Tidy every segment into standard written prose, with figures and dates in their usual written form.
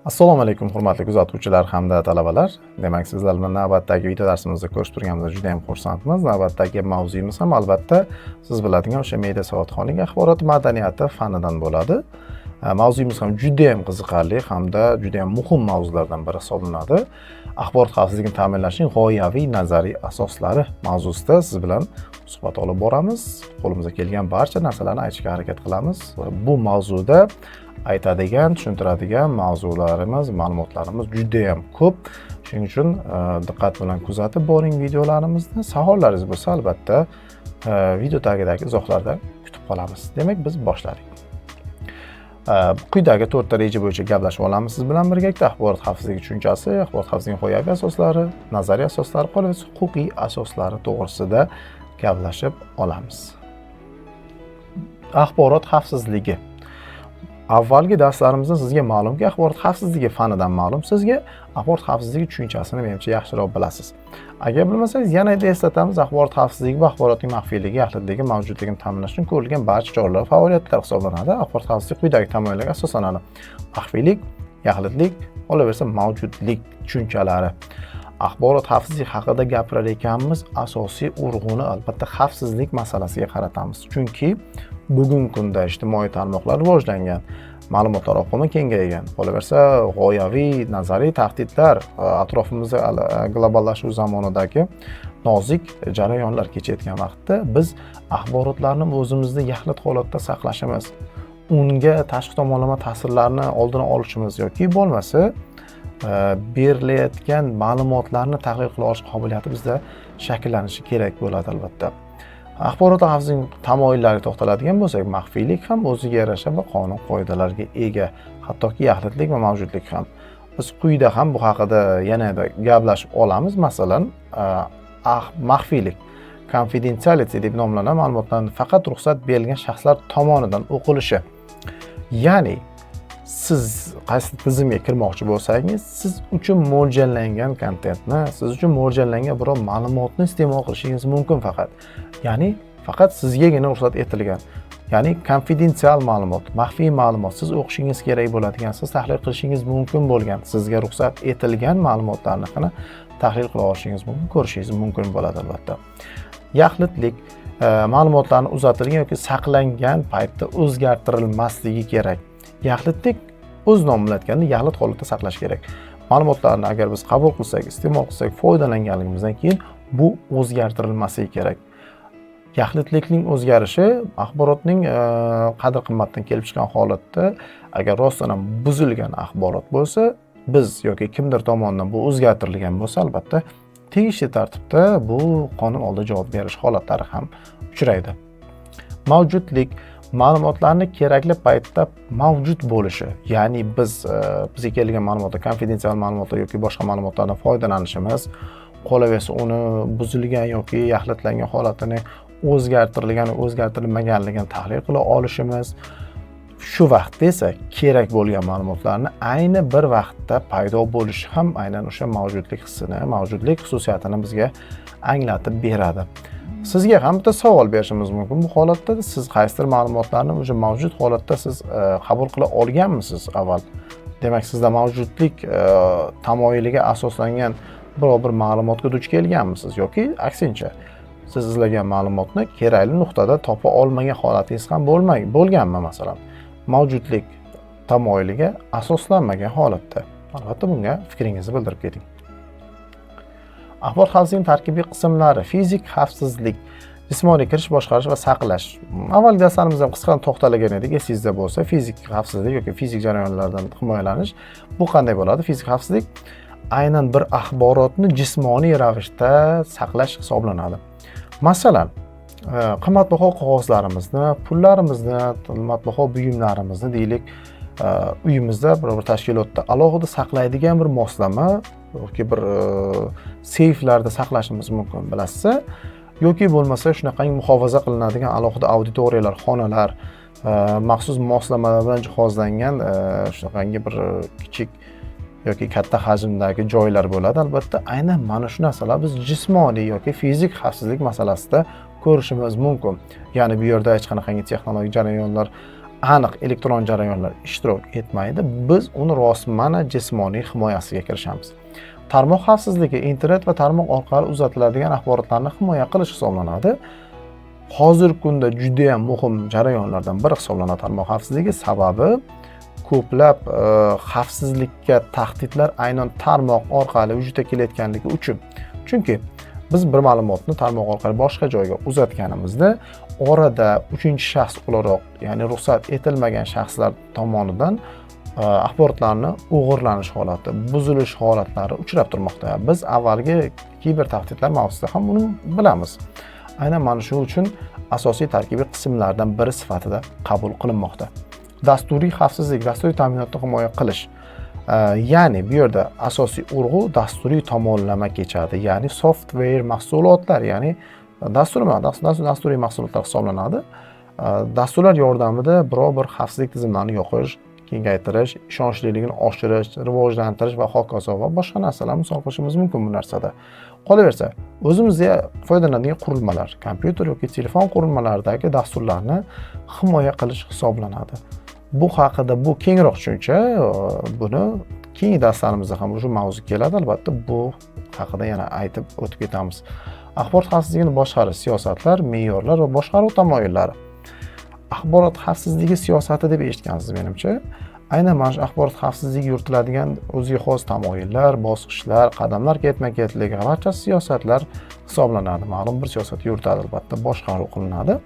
Assalomu alaykum, hurmatli kuzatuvchilar hamda talabalar. Demak, sizlar bilan navbatdagi video darsimizda ko'rishib turganimizdan juda ham xursandmiz. Navbatdagi mavzuyimiz ham, albatta, siz biladigan o'sha media savodxonlik, axborot madaniyati fanidan bo'ladi. Mavzuyimiz ham juda ham qiziqarli hamda juda ham muhim mavzulardan biri hisoblanadi. Axborot xavfsizligini ta'minlashning g'oyaviy nazariy asoslari mavzusida siz bilan suhbat olib boramiz. Qo'limizga kelgan barcha narsalarni aytishga harakat qilamiz. Bu mavzuda aytadigan, tushuntiradigan mavzularimiz, ma'lumotlarimiz juda ham ko'p. Shuning uchun diqqat bilan kuzatib boring videolarimizni. Savollaringiz bo'lsa, albatta, video tagidagi izohlarda kutib qolamiz. Demak, biz boshladik. Quyidagi to'rtta reja bo'yicha gaplashib olamiz siz bilan birgalikda: axborot xavfsizligi tushunchasi, axborot xavfsizligining g'oyaviy asoslari, nazariy asoslari, qolaversa, huquqiy asoslari to'g'risida gaplashib olamiz. Axborot xavfsizligi. Avvalgi darslarimizda sizga ma'lumki, axborot xavfsizligi fanidan ma'lum sizga, axborot xavfsizligi tushunchasini, menimcha, yaxshiroq bilasiz. Agar bilmasangiz, yana eslatamiz: axborot xavfsizligi bu axborotning maxfiyligi, yaxlitligi, mavjudligini ta'minlash uchun ko'rilgan barcha choralar, faoliyatlar hisoblanadi. Axborot xavfsizligi quyidagi tamoyillarga asoslanadi: maxfiylik, yaxlitlik, qolaversa, mavjudlik tushunchalari. Axborot xavfsizligi haqida gapirar ekanmiz, asosiy urg'uni, albatta, xavfsizlik masalasiga qaratamiz, chunki bugungi kunda ijtimoiy tarmoqlar rivojlangan, ma'lumotlar oqimi kengaygan, qolaversa, g'oyaviy, nazariy tahdidlar, atrofimizda globallashuv zamonidagi nozik jarayonlar kechayotgan vaqtda biz axborotlarni o'zimizda yaxlit holatda saqlashimiz, unga tashqi tomonlama ta'sirlarni oldini olishimiz yoki bo'lmasa berilayotgan ma'lumotlarni tahlil qila olish qobiliyati bizda shakllanishi kerak bo'ladi, albatta. Axborot xavfsizligining tamoyillariga to'xtaladigan bo'lsak, maxfiylik ham o'ziga yarasha bir qonun qoidalarga ega, hattoki yaxlitlik va mavjudlik ham. Biz quyida ham bu haqida yanada gaplashib olamiz. Masalan, maxfiylik, confidentiality deb nomlangan ma'lumotlarni faqat ruxsat berilgan shaxslar tomonidan o'qilishi. Ya'ni siz qaysi tizimga kirmoqchi bo'lsangiz, siz uchun mo'ljallangan kontentni, siz uchun mo'ljallangan biror ma'lumotni iste'mol qilishingiz mumkin faqat. Ya'ni faqat sizgagina ruxsat etilgan. Ya'ni konfidensial ma'lumot, maxfiy ma'lumot, siz o'qishingiz kerak bo'ladigan, siz tahlil qilishingiz mumkin bo'lgan, sizga ruxsat etilgan ma'lumotlarni tahlil qila olishingiz mumkin, ko'rishingiz mumkin bo'ladi, albatta. Yaxlitlik ma'lumotlarni uzatilgan yoki saqlangan paytda o'zgartirilmasligi kerak. Yaxlitlik o'z nomi bilan aytganda, yaxlit holatda saqlash kerak. Ma'lumotlarni agar biz qabul qilsak, iste'mol qilsak, foydalanganligimizdan keyin bu o'zgartirilmasligi kerak. Yaxlitlikning o'zgarishi axborotning qadr qimmatidan kelib chiqqan holatda, agar rostdan ham buzilgan axborot bo'lsa, biz yoki kimdir tomonidan bu o'zgartirilgan bo'lsa, albatta, tegishli tartibda bu qonun oldida javob berish holatlari ham uchraydi. Mavjudlik ma'lumotlarni kerakli paytda mavjud bo'lishi, ya'ni biz bizga kelgan ma'lumotlar, konfidensial ma'lumotlar yoki boshqa ma'lumotlardan foydalanishimiz, qolaversa, uni buzilgan yoki yaxlitlangan holatini, o'zgartirilgan, o'zgartirilmaganligini tahlil qila olishimiz, shu vaqtda esa kerak bo'lgan ma'lumotlarni ayni bir vaqtda paydo bo'lishi ham aynan o'sha mavjudlik hissini, mavjudlik xususiyatini bizga anglatib beradi. Sizga ham bitta savol berishimiz mumkin bu holatda: siz qaysidir ma'lumotlarni o'sha mavjud holatda siz qabul qila olganmisiz avval? Demak, sizda mavjudlik tamoyiliga asoslangan biror bir ma'lumotga duch kelganmisiz yoki aksincha, siz izlagan ma'lumotni kerakli nuqtada topa olmagan holatingiz ham bo'lganmi, masalan, mavjudlik tamoyiliga asoslanmagan holatda? Albatta, bunga fikringizni bildirib keting. Axborot xavfsizligining tarkibiy qismlari: fizik xavfsizlik, jismoniy kirish, boshqarish va saqlash. Avvalgi darslarimizda ham qisqa to'xtalgan edik, esingizda bo'lsa. Fizik xavfsizlik yoki fizik jarayonlardan himoyalanish, bu qanday bo'ladi? Fizik xavfsizlik aynan bir axborotni jismoniy ravishda saqlash hisoblanadi. Masalan, qimmatbaho qog'ozlarimizni, pullarimizni, qimmatbaho buyumlarimizni, deylik, uyimizda, biror bir tashkilotda alohida saqlaydigan bir moslama yoki bir seyflarda saqlashimiz mumkin, bilasiz, yoki bo'lmasa shunaqangi muhofaza qilinadigan alohida auditoriyalar, xonalar, maxsus moslamalar bilan jihozlangan shunaqangi bir kichik yoki katta hajmdagi joylar bo'ladi. Albatta, aynan mana shu narsalar biz jismoniy yoki fizik xavfsizlik masalasida ko'rishimiz mumkin. Ya'ni bu yerda hech qanaqangi texnologik jarayonlar aniq elektron jarayonlar ishtirok etmaydi. Biz uni rostmana jismoniy himoyasiga kirishamiz. Tarmoq xavfsizligi internet va tarmoq orqali uzatiladigan axborotlarni himoya qilish hisoblanadi. Hozirgi kunda juda ham muhim jarayonlardan biri hisoblanadi tarmoq xavfsizligi. Sababi ko'plab xavfsizlikka tahdidlar aynan tarmoq orqali vujudga kelayotganligi uchun. Chunki biz bir ma'lumotni tarmoq orqali boshqa joyga uzatganimizda orada uchinchi shaxs o'laroq, ya'ni ruxsat etilmagan shaxslar tomonidan axborotlarni o'g'irlanish holati, buzilish holatlari uchrab turmoqda. Biz avvalgi kiber tahdidlar mavzusida ham buni bilamiz. Aynan mana shu uchun asosiy tarkibiy qismlardan biri sifatida qabul qilinmoqda. Dasturiy xavfsizlik, dasturiy ta'minotni himoya qilish. Ya'ni bu yerda asosiy urg'u dasturiy tomonlama kechadi, ya'ni software mahsulotlar, ya'ni dasturiy mahsulotlar hisoblanadi. Dasturlar yordamida biror bir xavfsizlik tizimlarini yoqish, kengaytirish, ishonchliligini oshirish, rivojlantirish va hokazo va boshqa narsalar misol qilishimiz mumkin bu narsada. Qolaversa, o'zimizga foydalanadigan qurilmalar, kompyuter yoki telefon qurilmalaridagi dasturlarni himoya qilish hisoblanadi. Bu haqida bu kengroq tushuncha, buni keyingi darslarimizda ham shu mavzu keladi, albatta bu haqida yana aytib o'tib ketamiz. Axborot xavfsizligini boshqarish siyosatlar, me'yorlar va boshqaruv tamoyillari. Axborot xavfsizligi siyosati deb eshitgansiz menimcha. Aynan mana shu axborot xavfsizligi yuritiladigan o'ziga xos tamoyillar, bosqichlar, qadamlar ketma-ketligi barchasi siyosatlar hisoblanadi. Ma'lum bir siyosat yuritadi, albatta boshqaruv qilinadi.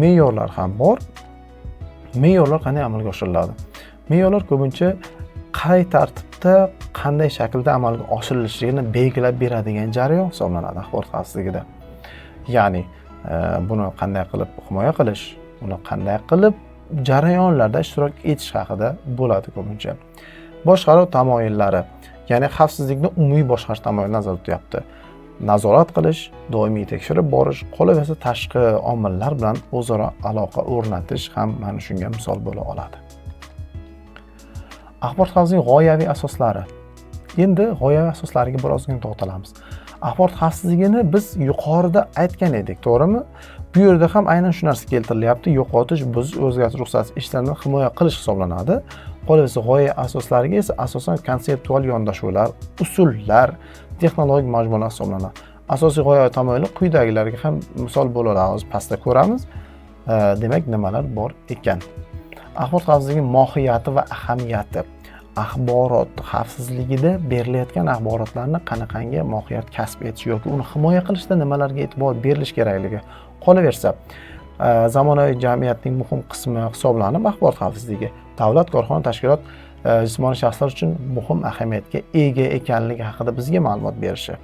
Me'yorlar ham bor. Me'yorlar qanday amalga oshiriladi? Me'yorlar ko'pincha qay tartibda, qanday shaklda amalga oshirilishini belgilab beradigan jarayon hisoblanadi axborot xavfsizligida. Ya'ni buni qanday qilib himoya qilish, uni qanday qilib jarayonlarda ishtirok etish haqida bo'ladi ko'pincha. Boshqaruv tamoyillari, ya'ni xavfsizlikni umumiy boshqarish tamoyili nazarda tutyapti. Nazorat qilish, doimiy tekshirib borish, qolaversa tashqi omillar bilan o'zaro aloqa o'rnatish ham mana shunga misol bo'la oladi. Axborot xavfsizligining g'oyaviy asoslari. Endi g'oyaviy asoslariga birozgina to'xtalamiz. Axborot xavfsizligini biz yuqorida aytgan edik, to'g'rimi? Bu yerda ham aynan shu narsa keltirilyapti. Yo'qotish, buzish, o'zgartirish ruxsatsiz ishlarni himoya qilish hisoblanadi. Qolaversa g'oya asoslariga esa asosan konseptual yondashuvlar, usullar, texnologik majmualar hisoblanadi. Asosiy g'oya tamoyili quyidagilarga ham misol bo'la oladi. Hozir pastda ko'ramiz. Demak, nimalar bor ekan. Axborot xavfsizligining mohiyati va ahamiyati. Axborot xavfsizligida berilayotgan axborotlarni qanaqangi mohiyat kasb etish yoki uni himoya qilishda nimalarga e'tibor berilish kerakligi. Qolaversa, zamonaviy jamiyatning muhim qismi hisoblanib, axborot xavfsizligi davlat, korxona, tashkilot, jismoniy shaxslar uchun muhim ahamiyatga ega ekanligi haqida bizga ma'lumot berishi.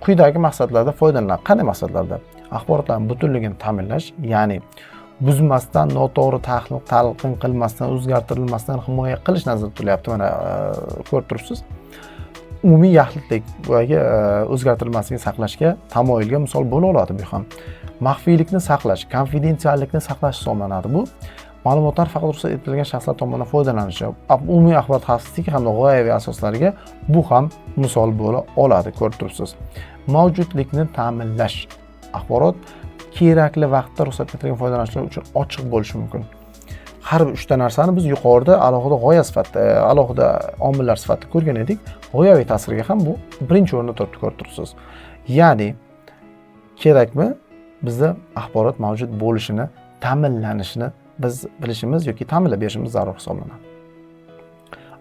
Quyidagi maqsadlarda foydalaniladi. Qanday maqsadlarda? Axborotlarning butunligini ta'minlash, ya'ni buzmasdan, noto'g'ri talqin qilmasdan, o'zgartirilmasdan himoya qilish nazarda tutilyapti. Mana ko'rib turibsiz. Umumiy yaxlitlik, boyagi o'zgartirilmasligini saqlashga tamoyilga misol bo'la oladi bu ham. Maxfiylikni saqlash, konfidensiallikni saqlash hisoblanadi bu. Ma'lumotlar faqat ruxsat etilgan shaxslar tomonidan foydalanishi, umumiy axborot xavfsizligi hamda g'oyaviy asoslariga bu ham misol bo'la oladi, ko'rib turibsiz. Mavjudlikni ta'minlash, axborot kerakli vaqtda ruxsat etilgan foydalanishlar uchun ochiq bo'lishi mumkin. Har bir uchta narsani biz yuqorida alohida g'oya sifatida, alohida omillar sifatida ko'rgan edik. G'oyaviy ta'sirga ham bu birinchi o'rinda turibdi, ko'rib turibsiz. Ya'ni kerakmi bizda axborot mavjud bo'lishini, ta'minlanishini biz bilishimiz yoki ta'minlab berishimiz zarur hisoblanadi.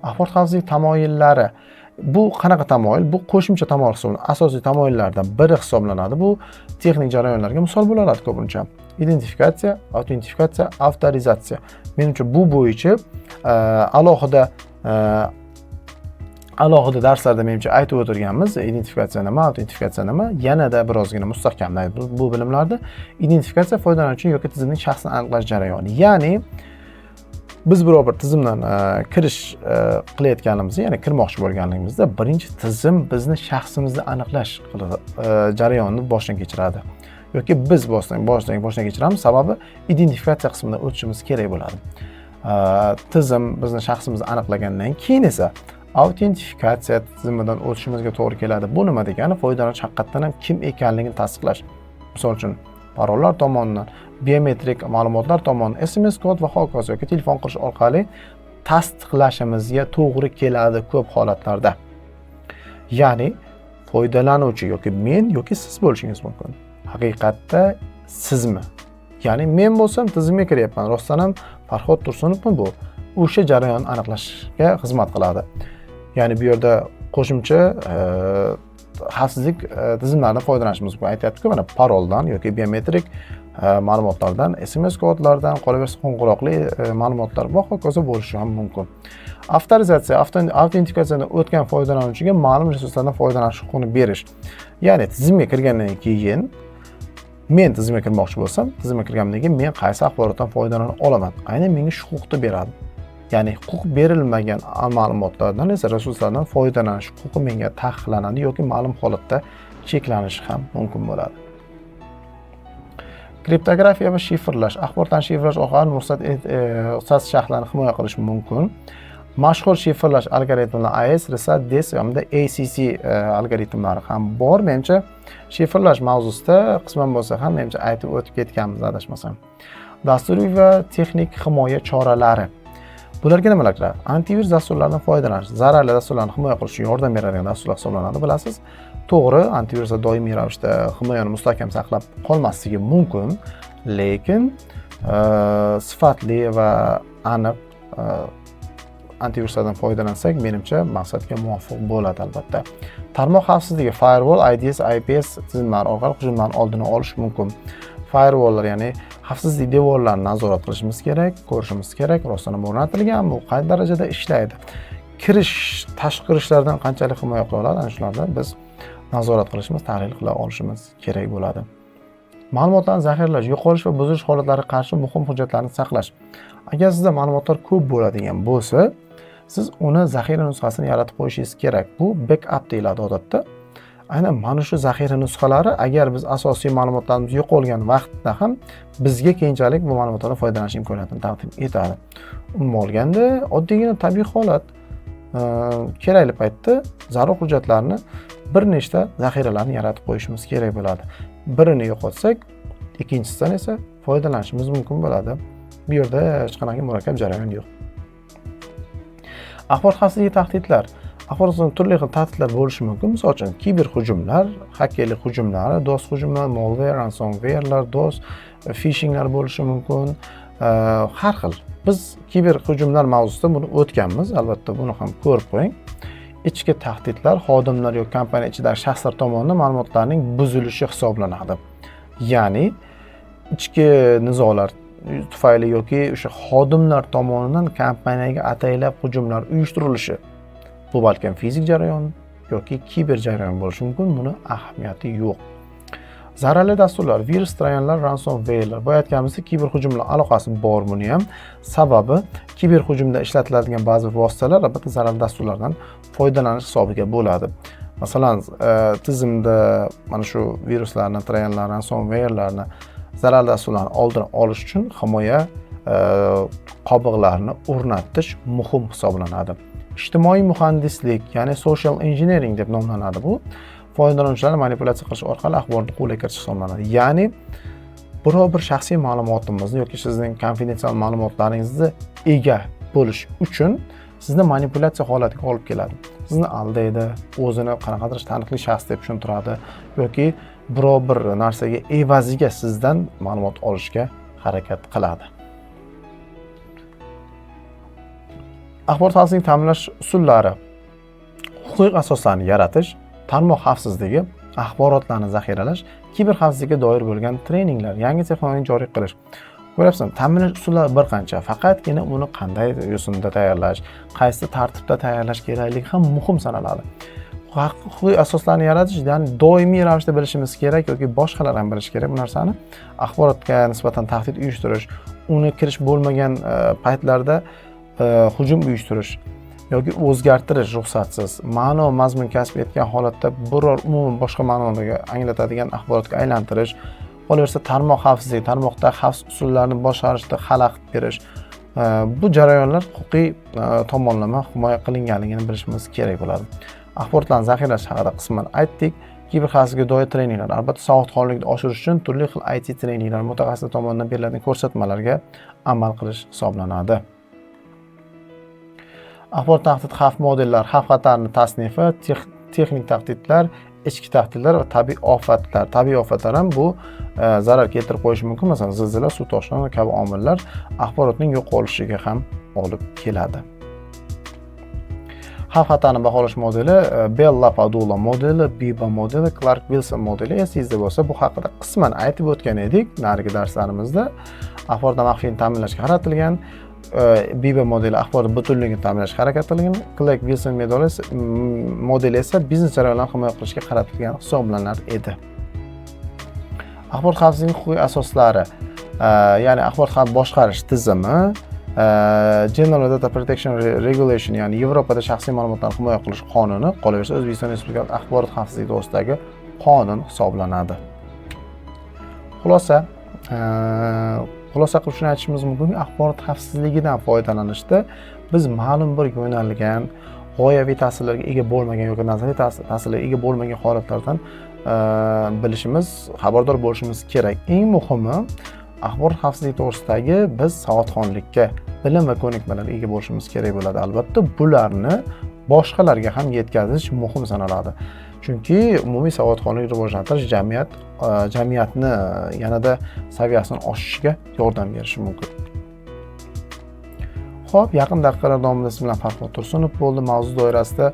Axborot xavfsizligi tamoyillari. Bu qanaqa tamoyil? Bu qo'shimcha tamoyil hisoblanadi. Asosiy tamoyillardan biri hisoblanadi. Bu texnik jarayonlarga misol bo'la oladi ko'pincha. Identifikatsiya, autentifikatsiya, avtorizatsiya. Menimcha bu bo'yicha alohida darslarda menimcha aytib o'tirganmiz. Identifikatsiya nima, autentifikatsiya nima, yanada birozgina mustahkamlaydi bu bilimlarni. Identifikatsiya foydalanuvchi yoki tizimning shaxsini aniqlash jarayoni. Ya'ni biz biror bir tizimdan kirish qilayotganimizda, ya'ni kirmoqchi bo'lganligimizda birinchi tizim bizni shaxsimizni aniqlash jarayonini boshdan kechiradi. Yoki biz boshdan kechiramiz, sababi identifikatsiya qismidan o'tishimiz kerak bo'ladi. Tizim bizni shaxsimizni aniqlagandan keyin esa autentifikatsiya tizimidan o'tishimizga to'g'ri keladi. Bu nima degani? Foydalanuvchi haqiqatdan ham kim ekanligini tasdiqlash. Misol uchun, parollar tomonidan, biometrik ma'lumotlar tomonidan, SMS kod va hokazo yoki telefon qilish orqali tasdiqlashimizga to'g'ri keladi ko'p holatlarda. Ya'ni foydalanuvchi yoki men yoki siz bo'lishingiz mumkin. Haqiqatda sizmi? Ya'ni men bo'lsam tizimga kiryapman, rostdan ham Farhod Tursunovmi bu? O'sha jarayonni aniqlashga xizmat qiladi. Ya'ni bu yerda qo'shimcha xavfsizlik tizimlaridan foydalanishimiz mumkin. Aytyapti-ku, mana paroldan yoki biometrik ma'lumotlardan, SMS kodlardan, qolaversa qo'ng'iroqli ma'lumotlar va hokazo bo'lishi ham mumkin. Avtorizatsiya, autentifikatsiyadan o'tgan foydalanuvchiga ma'lum resurslardan foydalanish huquqini berish. Ya'ni tizimga kirgandan keyin men tizimga kirmoqchi bo'lsam, tizimga kirgandan keyin men qaysi axborotdan foydalana olaman? Aynan menga shu huquqni beradi. Ya'ni huquq berilmagan ma'lumotlardan esa resurslardan foydalanish huquqi menga taqiqlanadi yoki ma'lum holatda cheklanishi ham mumkin bo'ladi. Kriptografiya va shifrlash, axborotlarni shifrlash orqali ruxsatsiz shaxslarni himoya qilish mumkin. Mashhur shifrlash algoritmlari AES, RSA, DES hamda ACC algoritmlari ham bor. Menimcha shifrlash mavzusida qisman bo'lsa ham menimcha aytib o'tib ketganmiz adashmasam. Dasturiy va texnik himoya choralari. Bularga nimalar kiradi? Antivirus dasturlaridan foydalanish, zararli dasturlarni himoya qilish uchun yordam beradigan dasturlar hisoblanadi, bilasiz. To'g'ri, antiviruslar doimiy ravishda himoyani mustahkam saqlab qolmasligi mumkin, lekin sifatli va aniq antiviruslardan foydalansak, menimcha maqsadga muvofiq bo'ladi albatta. Tarmoq xavfsizligi, firewall, IDS, IPS tizimlari orqali hujumlarni oldini olish mumkin. Firewalllar, ya'ni xavfsizlik devorlarini nazorat qilishimiz kerak, ko'rishimiz kerak, rostdan ham o'rnatilgan, bu qay darajada ishlaydi. Kirish, tashqi kirishlardan qanchalik himoya qila oladi, ana shularni biz nazorat qilishimiz, tahlil qila olishimiz kerak bo'ladi. Ma'lumotlarni zaxiralash, yo'qolish va buzilish holatlariga qarshi muhim hujjatlarni saqlash. Agar sizda ma'lumotlar ko'p bo'ladigan bo'lsa, siz uni zaxira nusxasini yaratib qo'yishingiz kerak. Bu backup deyiladi odatda. Aynan mana shu zaxira nusxalari agar biz asosiy ma'lumotlarimiz yo'qolgan vaqtda ham bizga keyinchalik bu ma'lumotlardan foydalanish imkoniyatini taqdim etadi. Umuman olganda oddiygina tabiiy holat, kerakli paytda zarur hujjatlarni bir nechta zaxiralarni yaratib qo'yishimiz kerak bo'ladi. Birini yo'qotsak, ikkinchisidan esa foydalanishimiz mumkin bo'ladi. Bu yerda hech qanaqa murakkab jarayon yo'q. Axborot xavfsizligi tahdidlar. Axborot turli xil tahdidlar bo'lishi mumkin. Misol uchun, kiber hujumlar, xakerlik hujumlari, DOS hujumlari, malware, ransomwarelar, DOS, phishinglar bo'lishi mumkin. Har xil. Biz kiber hujumlar mavzusida buni o'tganmiz. Albatta buni ham ko'rib qo'ying. Ichki tahdidlar xodimlar yoki kompaniya ichidagi shaxslar tomonidan ma'lumotlarning buzilishi hisoblanadi. Ya'ni ichki nizolar tufayli yoki o'sha xodimlar tomonidan kompaniyaga ataylab hujumlar uyushtirilishi. Bu balkim fizik jarayon yoki kiber jarayon bo'lishi mumkin, buni ahamiyati yo'q. Zararli dasturlar, virus, troyanlar, ransomwarelar. Boya aytganimizdek, kiber hujumlar aloqasi bor buni ham. Sababi kiber hujumda ishlatiladigan ba'zi vositalar albatta zararli dasturlardan foydalanish hisobiga bo'ladi. Masalan, tizimda mana shu viruslarni, troyanlarni, ransomwarelarni, zararli dasturlarni oldini olish uchun himoya qobiqlarini o'rnatish muhim hisoblanadi. Ijtimoiy muhandislik, ya'ni social engineering deb nomlanadi bu. Foydalanuvchilarni manipulyatsiya qilish orqali axborotni qo'lga kiritish hisoblanadi. Ya'ni biror bir shaxsiy ma'lumotimizni yoki sizning konfidensial ma'lumotlaringizni ega bo'lish uchun sizni manipulyatsiya holatiga olib keladi. Sizni aldaydi, o'zini qanaqadir taniqli shaxs deb tushuntiradi yoki biror bir narsaga evaziga sizdan ma'lumot olishga harakat qiladi. Axborot xavfsizligini ta'minlash usullari: huquqiy asoslarni yaratish, tarmoq xavfsizligi, axborotlarni zaxiralash, kiber xavfsizlikka doir bo'lgan treninglar, yangi texnologiyani joriy qilish. Ko'ryapsizmi, ta'minlash usullari bir qancha, faqatgina uni qanday yo'sinda tayyorlash, qaysi tartibda tayyorlash kerakligi ham muhim sanaladi. Huquqiy asoslarni yaratish, ya'ni doimiy ravishda bilishimiz kerak yoki boshqalar ham bilishi kerak bu narsani. Axborotga nisbatan tahdid uyushtirish, uni kirish bo'lmagan paytlarda hujum uyushtirish yoki o'zgartirish ruxsatsiz, ma'no mazmun kasb etgan holatda biror umuman boshqa ma'noga anglatadigan axborotga aylantirish, qolaversa tarmoq xavfsizligi, tarmoqda xavf usullarini boshqarishda xalaqit berish. Bu jarayonlar huquqiy tomonlama himoya qilinganligini bilishimiz kerak bo'ladi. Axborotlarni zaxiralash haqida qisman aytdik. Kiberxavfsizlikka doir treninglar, albatta, savodxonlikni oshirish uchun turli xil IT treninglar, mutaxassislar tomonidan beriladigan ko'rsatmalarga amal qilish hisoblanadi. Axborot tahdid xavf modellar, xavf xatarni tasnifi, texnik tahdidlar, ichki tahdidlar va tabiiy ofatlar. Tabiiy ofatlar ham bu zarar keltirib qo'yishi mumkin. Masalan, zilzila, suv toshqini kabi omillar axborotning yo'qolishiga ham olib keladi. Xavf xatarni baholash modeli, Bell LaPadula modeli, Biba modeli, Clark Wilson modeli esingizda bo'lsa, bu haqida qisman aytib o'tgan edik narigi darslarimizda. Axborot maxfiyligini ta'minlashga qaratilgan Biba modeli axborot butunligini ta'minlashga harakat qilgan, Clark Wilson modeli esa biznes jarayonlarini himoya qilishga qaratilgan hisoblanar edi. Axborot xavfsizligining huquqiy asoslari, ya'ni axborot xavf boshqarish tizimi, General Data Protection Regulation, ya'ni Yevropada shaxsiy ma'lumotlarni himoya qilish qonuni, qolaversa O'zbekiston Respublikasi axborot xavfsizligi to'g'risidagi qonun hisoblanadi. Xulosa qilib shuni aytishimiz mumkinki, axborot xavfsizligidan foydalanishda biz ma'lum bir yo'nalgan g'oyaviy ta'sirlarga ega bo'lmagan yoki nazariy ta'sirlarga ega bo'lmagan holatlardan bilishimiz, xabardor bo'lishimiz kerak. Eng muhimi, axborot xavfsizligi to'g'risidagi biz savodxonlikka, bilim va ko'nikmalarga ega bo'lishimiz kerak bo'ladi. Albatta, bularni boshqalarga ham yetkazish muhim sanaladi, chunki umumiy savodxonlik rivojlantirish jamiyatni yanada saviyasini oshishiga yordam berishi mumkin. Xo'p, yaqin daqiqalar davomida siz bilan Farhod Tursunov bo'ldi. Mavzu doirasida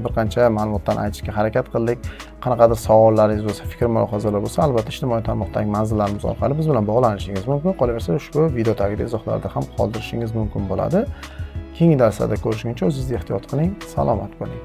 bir qancha ma'lumotlarni aytishga harakat qildik. Qanaqadir savollaringiz bo'lsa, fikr mulohazalar bo'lsa, albatta ijtimoiy tarmoqdagi manzillarimiz orqali biz bilan bog'lanishingiz mumkin. Qolaversa, ushbu video tagida izohlarda ham qoldirishingiz mumkin bo'ladi. Keyingi darslarda ko'rishguncha o'zingizni ehtiyot qiling, salomat bo'ling.